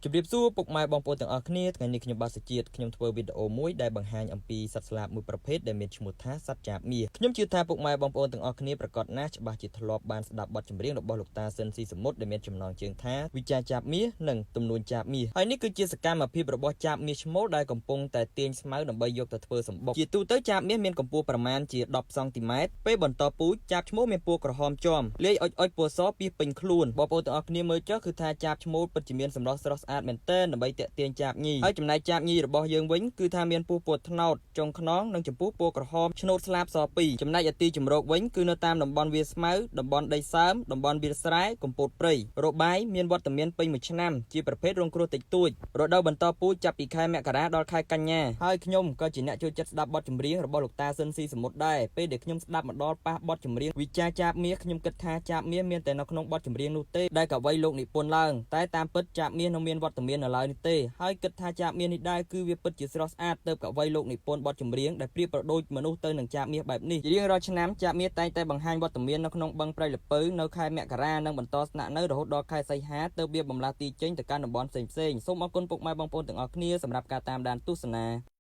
ជម្រាបសួរពុកម៉ែបងប្អូនទាំងអស់គ្នាថ្ងៃនេះខ្ញុំបាទសុជាតិខ្ញុំធ្វើវីដេអូមួយដែលបង្ហាញអំពីសត្វស្លាបមួយប្រភេទដែលមានឈ្មោះថាសត្វចាបមាសខ្ញុំជឿថាពុកម៉ែបងប្អូនទាំងអស់គ្នាប្រាកដណាស់ច្បាស់ជាធ្លាប់បានស្ដាប់បទចម្រៀងរបស់លោកតាស៊ិនស៊ីសមុទ្រដែលមានចំណងជើងថាវិចារចាបមាសនិងទំនួញចាបមាសហើយនេះគឺជាសកម្មភាពរបស់ចាបមាសឈ្មោលដែលកំពុងតែទាញស្មៅដើម្បីយកទៅធ្វើសម្បុកជាទូទៅចាបមាសមានកម្ពស់ប្រមាណជា10សង់ទីម៉ែត្រពេលបន្តពូជចាបឈ្មោលមានពណ៌ក្រហមជាំលាយអុចអុចពណ៌សពីពេញខ្លួនបងប្អូនទាំងអស់គ្នាមើលចុះគឺថាចាបឈ្មោលពិតជាមានសម្រស់ស្រស់ស្អាតមែនទែនដើម្បីទាក់ទាញចាបញីហើយចំណែកចាបញីរបស់យើងវិញគឺថាមានពោះពណ៌ត្នោតចុងខ្នងនិងចំពោះពណ៌ក្រហមឆ្នូតស្លាបសពីរចំណែកឯទីជម្រកវិញគឺនៅតាមតំបន់វាលស្មៅតំបន់ដីសើមតំបន់វាលស្រែកំពូតព្រៃរបាយមានវត្តមានពេញមួយឆ្នាំជាប្រភេទរងគ្រោះតិចតួចរដូវបន្តពូជចាប់ពីខែមករាដល់ខែកញ្ញាហើយខ្ញុំក៏ជាអ្នកចូលចិត្តស្ដាប់បទចម្រៀងរបស់លោកតាស៊ិនស៊ីសមុទ្រដែរពេលដែលខ្ញុំស្ដាប់មកដល់ប៉ះបទចម្រៀងវិចារចាបមាសខ្ញុំគិតថាចាបមាសមានតែនៅក្នុងបទចម្រៀងនោះទេដែលកវីលោកនិពន្ធឡើងតែតាមពិតចាបមាសនៅមានវត្តមាននៅឡើយនេះទេហើយគិតថាចាបមាសនេះដែរគឺវាពិតជាស្រស់ស្អាតទៅកវីលោកនិពន្ធបទចម្រៀងដែលប្រៀបប្រដូចមនុស្សទៅនឹងចាបមាសបែបនេះជារៀងរាល់ឆ្នាំចាបមាសតែងតែបង្ហាញវត្តមាននៅក្នុងបឹងព្រៃលពៅនៅខែមករានិងបន្តស្នាក់នៅរហូតដល់ខែសីហាទើបវាបំលាស់ទីចេញទៅកាន់តំបន់ផ្សេងៗសូមអរគុណពុកម៉ែបងប្អូនទាំងអស់គ្នាសម្រាប់ការតាមដានទស្សនា។